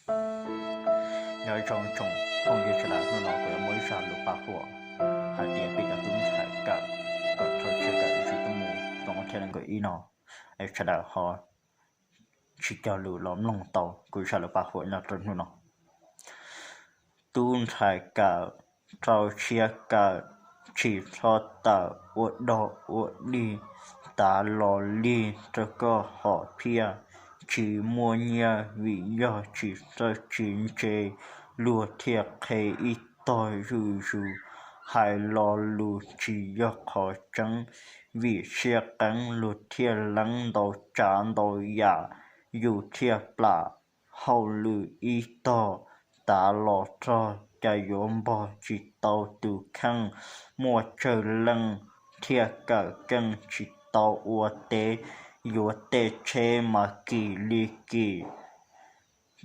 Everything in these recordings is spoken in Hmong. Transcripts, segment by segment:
Nyob zoo tsoom phooj ywg sawv daws, hnub no kuv yuav muaj ib zaj lus paj huam hais tias peb cov tub ntxhais kawm kom rau siab kawm tsis tau mus txog thiaj li nkaus ib no, es sawv daws ho tsis cog lus los mloog tau kuv zaj lus paj huam nyob rau hnub no. Tub ntxhais kawm, rau siab kawm, tsis txhob tawm ua dog ua dig, tav los lig rau koj hom phiaj, tsis muaj nyiaj vim yog tsis txawj tsis ntse, luag thiaj qhia ib tog zuj zus, hais lo lus tsis yog qhov tseeb, vim siab qeeb luag thiaj leeb ntau tsav ntau yam, yus thiaj plam hauj lwm ib tog, tav los rog cas yuav npog tsis tau tus kheej, muaj tsawg leej thiaj kawm keej tsis tau ua teb, yuav tej tsheb mas kim li kim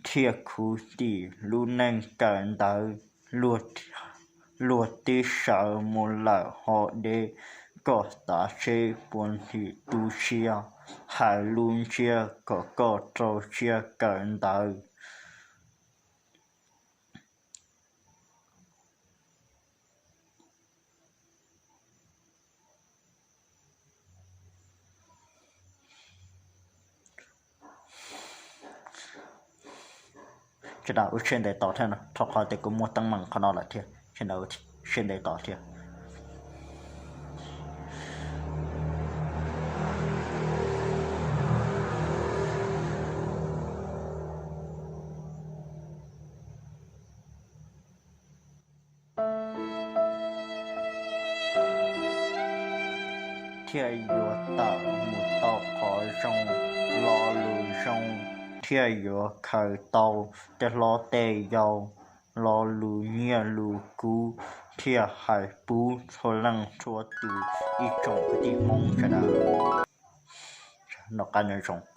thiaj khuv tim lub neej kawm ntawv, luag twb sawv mus lawm ho deb, koj tav seb puas nthim tu siab, hais lub ntsiab kom koj rau siab kawm ntawv. Sawv daws ua siab ntev tos thiab no, rau qhov tias kuv muaj teeb meem qhov no lawm thiab, sawv daws ua siab ntev tos thiab. Thiaj yuav tawm mus tau qhov zoo, lo lus zoo thiaj yuav khaws tau tej hlob tej yau, lo lus nyiaj lus kub thiaj hais pub txhua leej txhua tus ib tsoom kwv tij Hmoob sawv daws. Noj qab nyob zoo.